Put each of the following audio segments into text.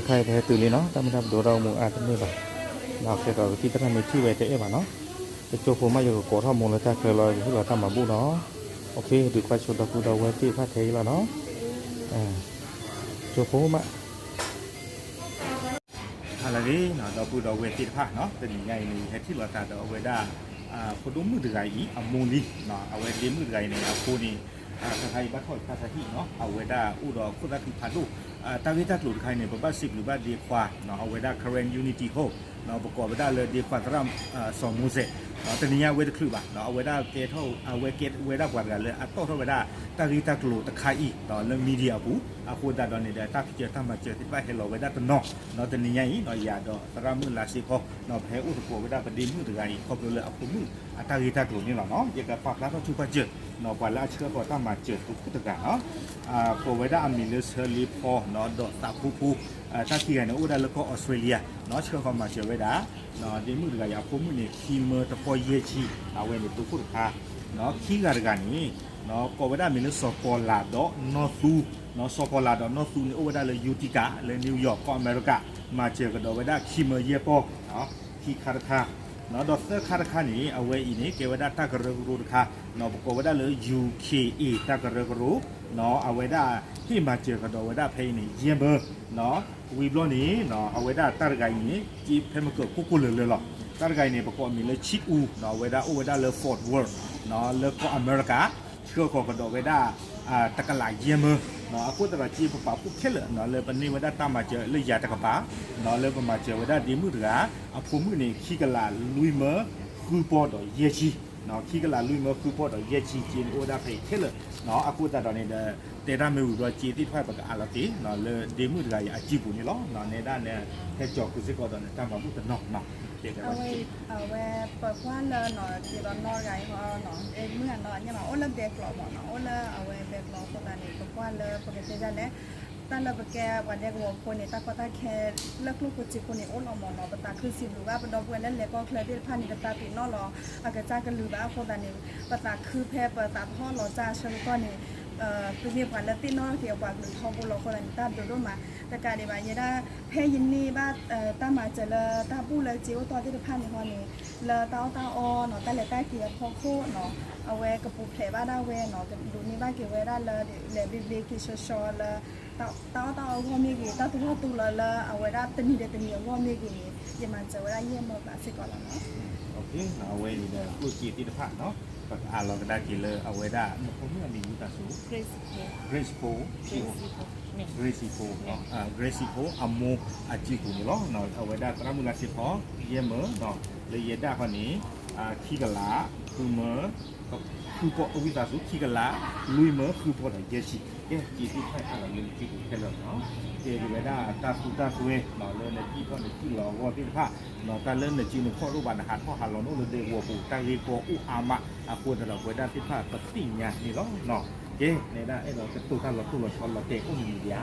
ခဲအံၤပဟဲတုၤလံနီၤ, တၢ်မ့ၢ်တၢ်ပဒိၣ်တၢ်အိၣ်မူအါတန့ၢ်ဘၣ်, ဒီးခဲဒီးပသံၣ်သရၣ်မ့ၢ်ထံၣ်ဝဲတအဲၣ်ဘၣ်နီၤ, ပကၠိဖိမး ယကကိးထီၣ်မိၢ်လၢတၢ်ချၢလီၤ ယကဟ့ၣ်လီၤတၢ်မၤဘူၣ်နီၤ, ဒုးကွၢ်ဆိဒီပုၢ်ဒီဝဲၢ်သ့ၣ်တဖၣ်ထဲအံၤလီၤနီၤ, ကၠိဖိမး ဟါလၢအဂ့ၤနီၤ ဒီပုၢ်ဒီဝဲၢ်သ့ၣ်တဖၣ်နီၤ, တနံၤညါအံၤန့ၣ် ယဟဲထံၣ်လိာ်သးဒီးအဝဲဒၣ် ဖိဒိၣ်မုၣ်တဂၤအံၤ အမိၢ်လံ, အဝဲဒ့မုၣ်တဂၤအံၤန့ၣ် အဖိန့ၣ် ခါခါအံၤဘၣ်ထီၣ်ဆါဆါဟံၣ်နီၤ, အဝဲဒၣ်အိၣ်ဒီးခိၣ်သၣ်ဃံဖးဒိၣ်, တၢ်ဂ့ၢ်တၢ်ကျိၤတခါအံၤန့ၣ် ပဘၣ်စံးဘျုးဘၣ်ဒ့ခွါ အဝဲဒၣ် Karen Unity Home ပကိးဝဲဒၣ်လၢဒ့ခွါသရၣ် စီၤမိစဲး, တနံၤညါအဝဲတချုးဘၣ်, အဝဲဒၣ်ကဲထီၣ် အဝဲကဲဝဲဒၣ်ပှၤတဂၤလၢအတီၣ်ထီၣ်ဝဲဒၣ် တၢ်ဂ့ၢ်တၢ်ကျိၤတခါအံၤ လၢ media အပူၤ, အဃိသတးဒီးန့ၣ်ဒီး တၢ်ဖံးစၢၤတၢ်မၤစၢၤသ့ၣ်တဖၣ်ဟဲလီၤဝဲဒၣ်တနီၤ, တနံၤညါအံၤ ယၤဒီးသရၣ်မုၣ်လါစ့ဖီ ပဟဲအိၣ်သကိးဝဲဒၣ်ပဒ့မုၣ်တဂၤအံၤ ခီဖျိလၢအဖိမုၣ်အတၢ်ဂ့ၢ်တၢ်ကျိၤန့ၣ်လီၤနီၤ, ယကပာ်ဖျါထီၣ်ဆူပှၢ်စၢၤ ပှၤလၢအဆှၢဃီၤတၢ်မၤစၢၤသုးခိၣ်တဂၤနီၤ, ကိးဝဲဒၣ်အမံၤလၢဆၢလ့ဖီ ဒီးသးဖိဖိ, တၢ်ခံဂၤန့ၣ် အိၣ်ဝဲဒၣ်လၢကီၢ်အီစထြ့လယါ, ဆှၢဃီၤမၤစၢၤဝဲဒၣ် ဒ့မုၣ်တဂၤအံၤအဖိမုၣ်န့ၣ် ခံမၢတပီၢ်ယဲၢ်ဆံ, အဝဲန့ၣ်သုးခိၣ်တခါ, ခံဂၤတဂၤန့ၣ် ကိးဝဲဒၣ်အမံၤလၢစီၤကီၤလးဒီးနီၢ်သူ, စီၤကီၤလးဒီးနီၢ်သူန့ၣ် အိၣ်ဝဲဒၣ်လၢ Utica လၢ New York ကီၢ်အမဲရကၤ, မၤစၢၤကဒီးဝဲဒၣ်ခံမၢယဲၢ်ပီၢ်, ခံခါတခါ, ဒီးသၢခါတခါန့ၣ် အဝဲအံၤန့ၣ် ကဲဝဲဒၣ်တၢ်ကရၢကရိတခါ, ပကိးဝဲဒၣ်လၢ ယူၣ်ခ့ဢေၣ် တၢ်ကရၢကရိ, အဝဲဒၣ်ဟ့ၣ်မၤစၢၤကဒီးဝဲဒၣ်ဖဲအံၤန့ၣ် ယဲၢ်မၢ, ဝံၤဘျီန့ၣ် အဝဲဒၣ်တၢ်တဂၤအံၤန့ၣ် က့ဖဲမကၢၢ်ကိၢ်ကိၢ်လၢာ်လၢာ်လီၤ. တၢ်တဂၤအံၤန့ၣ် ပကိးအမံၤလၢ ဆံးအူ, အဝဲဒၣ်အိၣ်ဝဲဒၣ်လၢ Fort Worth လၢကီၢ်အမဲရကၤ, ဆှၢဃီၤကဒီးဝဲဒၣ် တကလးယဲၢ်မၢ, အဃိသတးဒီးက့ပပာ်ဖှိၣ်ခဲလၢာ် လၢပန့ၢ်ဝဲဒၣ်တၢ်မၤစၢၤလၢယၤတကပၤ, လၢပမၤစၢၤဝဲဒၣ်ဒ့မုၣ်တဂၤ အဖိမုၣ်န့ၣ် ခံကလးလွံၢ်မၢ ဃုပီၢ်ဒီးယဲၢ်ဆံ ခံကလးလွံၢ်မၢဃုပီၢ်ဒီးယဲၢ်ဆံ က့န့ၣ်အိၣ်ဝဲဒၣ်ဖဲအံၤခဲလၢာ်, အဃိသတးဒီးန့ၣ်ဒီး တဲတၢ်မ့ၢ်ဝံၤဘျီက့သ့ၣ်တဖၣ်ပကအးလီၤက့ၤ လၢဒ့မုၣ်တဂၤအံၤအစုပူၤန့ၣ်လီၤ. နဲဒၣ်န့ၣ် ဟဲကၠီၤဃုာ်စ့ၢ်ကီးဒီးန့ၣ် တၢ်မၤဘူၣ်တနီၤ, အဝဲပကွၢ်လၢ က့ၤလီၤနီတဂၤအံၤ မုၢ်ဂၤနီၤ အညါမး အိၣ်လၢဘဲကျိးမးနီၤ, အိၣ်လၢအဝဲဘဲကျိးအဃိသတးန့ၣ် ပကွၢ်လၢပကတဲဒ်လဲၣ် တၢ်လၢပကဲပှၤဒဲကဝီၤဖိန့ၣ် တၢ်ကီတၢ်ခဲလၢကျိၣ်ဖိစ့ဖိန့ၣ် အိၣ်လီၤမးနီၤ, ပသးခုစံးဘျုးဘၣ်ပဒီပုၢ်ဝဲၢ်လၢလဲၤကီၢ်ချၢသ့ၣ်တဖၣ်န့ၣ် ပသးပ့ၤနီၣ်လီၤ အကစၢ်ကလုာ်ဘၣ်အဃိသတးန့ၣ် ပသးခုဖဲပသးပဟီၣ်လီၤစၢ်အဆၢကတီၢ်န့ၣ် သုမ့ၢ်ပှၤလၢသ့ၣ်နီၣ်ထီၣ်က့ၤအပှၤကလုာ်ထီဘိလီၤအဃိသတးန့ၣ် တၢ်ဘျုးဒိၣ်မး, တကးဒံးဘၣ် ယဲဒၣ် ဖဲယန့ၢ်ဘၣ် တၢ်မၤစၢၤလၢတၢ်ဘူၣ်လၢက့အိၣ်တီၢ်သ့ၣ်တဖၣ်န့ၣ်ဟီန့ၣ် လၢတၢ်အီၣ်တၢ်အီနီၤ တၢ်လဲၤတၢ်က့ၤအဖီခိၣ်နီၤ အဝဲကပူၤဖျဲးဘၣ်ဒၣ်ဝဲနီၤ ကဒိးန့ၢ်ဘၣ်က့ၤဝဲဒၣ်လၢ လဲၤဘျ့ဘျ့က့ၤဆှီဆှီလၢ တၢ်အီၣ်တၢ်အီအဂီၢ်မ့ၢ်ဂ့ၤ တၢ်သူၣ်ထီၣ်သူလီၤလၢအဝဲဒၣ်တနံၤဒီးတနံၤအဂီၢ်မ့ၢ်ဂ့ၤန့ၣ် ယမၤစၢၤဝဲဒၣ်ယဲၢ်မၢဘၣ်စ့ၢ်ကီးလီၤနီၤ. အဝဲန့ၣ်ဒီး ကျိၣ်စ့သ့ၣ်တဖၣ်နီၤ ပကအးလီၤကဒါက့ၤလၢအဝဲဒၣ် နဖိမုၣ်အမံၤဝံသးစူၤ Grace Grace Grace Grace Grace အမိၢ်အစုပူၤန့ၣ်လီၤ. အဝဲဒၣ်သရၣ်မုၣ်လါစ့ဖီ ယဲၢ်မၢ လၢယဲဒၣ်ခီန့ၣ် ခံကလး ဃုမၢ ဃုပီၢ် ဝံသးစူၤ ခံကလး လွံၢ်မၢ ဃုပီၢ်ဒီးယဲၢ်ဆံ ကဲ စ့သ့ၣ်တဖၣ်အါလီၤလၢနစုပူၤခဲလၢာ်နီၤ ကဲက့ၤဝဲဒၣ်တၢ်သူတၢ်စွဲ လၢနတံၢ်ထီၣ်နစုလီၤအဂီၢ်သ့ၣ်တဖၣ် တၢ်လၢနစုနဖီၣ်တအိၣ်ဘၣ် နဟးထီၣ်ဟးလီၤန့ၣ်အိၣ်လၢဒဲကဝီၤပူၤ တၢ်ဂ့ၢ်ကီအိၣ်အါမး အဃိသတးဒီးပဝဲဒၣ်သ့ၣ်တဖၣ်ပသ့ၣ်ညါန့ၣ်လီၤ. ကဲ နဲဒၣ်အဲၣ်ဒိးကတိၤတၢ်လီၤတိၢ်လီၤဆီလီၤတဲာ်အိၣ်မနုၤဒံးဧါ.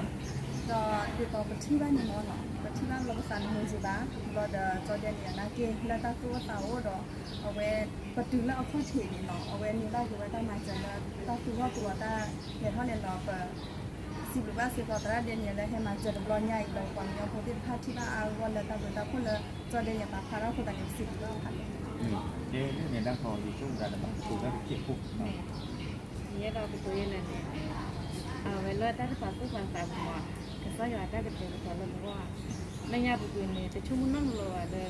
ဒီးဒ်သိးပထံၣ်ဘၣ်န့ၣ်မးနီၤ ပထံၣ်ဘၣ်လၢပသးနမုာ်စံးဘၣ် ဘျီဒီးကၠီဒဲနံၣ်အနာ်က့ လၢတၢ်သူၣ်အိၣ်သးအိၣ်ဒီး အဝဲ ပတုၤလၢအခီၣ်ထံးန့ၣ်နီၤ အဝဲန့ၢ်ဘၣ်က့ၤဝဲတၢ်မၤစၢၤလၢ တၢ်သူၣ်ထီၣ်သူလီၤတၢ်လဲၤထီၣ်လဲၤလီၤ ပစံးဘျုးဘၣ်စ့ၢ်ကီးသရၣ်ဒဲနံၣ်လၢဟဲမၤစၢၤတဘျီညါအံၤဒီး ပှၤကညီဖိသ့ၣ်တဖၣ်ထံၣ်ဘၣ်အါအဂီၢ်လၢတၢ်ဘျုးတၢ်ဖှိၣ်လၢ ကၠီဒဲနံၣ်ပာ်ဖျါထီၣ်အဃိသတးန့ၣ် ပစံးဘျုးဘၣ်ဖးဒိၣ် ကဲ လၢန့ၣ်ဒၣ်ဃီ ယဆိကမိၣ်သးဒီးဘၣ်ကတိၤတၢ်တစဲးဖိ ယအဲၣ်ဒိးကတိၤယဲလဲၣ်န့ၣ် အဝဲလၢတၢ်တပာ်သူၣ်ပာ်သးမး ကစၢ်ယွၤအတၢ်ကတဲာ်ကတီၤလၢပဂီၢ် လၢညါပူၤကွံာ်န့ၣ် တဆိကမိၣ်နီတဘျီဘၣ်လၢ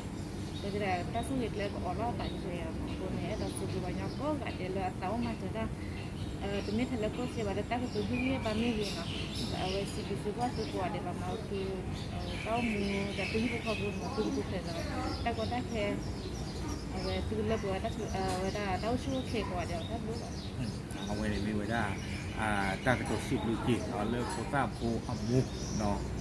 ပကတဲတၢ်ဆိၣ်ဂ့ၤကျဲကအီၣ်လီၤအသးယဲအဃိန့ၣ် အဲၣ်ဒိးစံးဘျုးပှၤကညီကိးဂၤဒဲးလၢအသးအိၣ်မၤစၢၤတၢ် တမ့ၢ်ထဲလၢကျိၣ်စ့ဘၣ်လၢတၢ်ကတိၤဟ့ၣ်ဂံၢ်ဟ့ၣ်ဘါမ့ၢ်ဂ့ၤနီၤ အဝဲစံးဘျုးစံးဖှိၣ်သုကိးဂၤဒဲးလီၤမး သု တၢ်အိၣ်မူဒီးသုဟံၣ်ဖိဃီဖိန့ၣ် သုကပူၤဖျဲးဒီး တၢ်ကီတၢ်ခဲ အဝဲသုကလၢပှဲၤဝဲဒၣ် အဝဲဒၣ်တၢ်အိၣ်ဆူၣ်အိၣ်ချ့ကိးဂၤဒဲးလီၤ တၢ်ဘျုးလီၤ အဝဲန့ၣ်မ့ၢ်ဝဲဒၣ် တၢ်ကတိၤစံးဘျုးက့ၤလၢဖိသၣ်ဖိအမိၢ်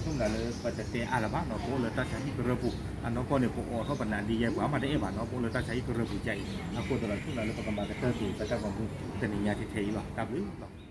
ဆိကမိၣ်လၢပတတဲအါလၢၤဘၣ်နီၤ ပအိၣ်လၢတၢ်ဆါဟံၣ်ကရၢပူၤ အနီၢ်ကီၢ်န့ၣ် ပအိးထီၣ်ပနးဒ်ယဲပှၤမးတအဲၣ်ဘၣ်နီၤ ပအိၣ်လၢတၢ်ဆါဟံၣ်ကရၢပူၤကအံၤ အဃိသတးဒီးဆိကမိၣ်လၢပကမၤကတၢၢ်က့ၤပတၢ်ဂီၤမူတနံၤညါထဲအံၤလီၤ တၢ်ဘျုးလီၤ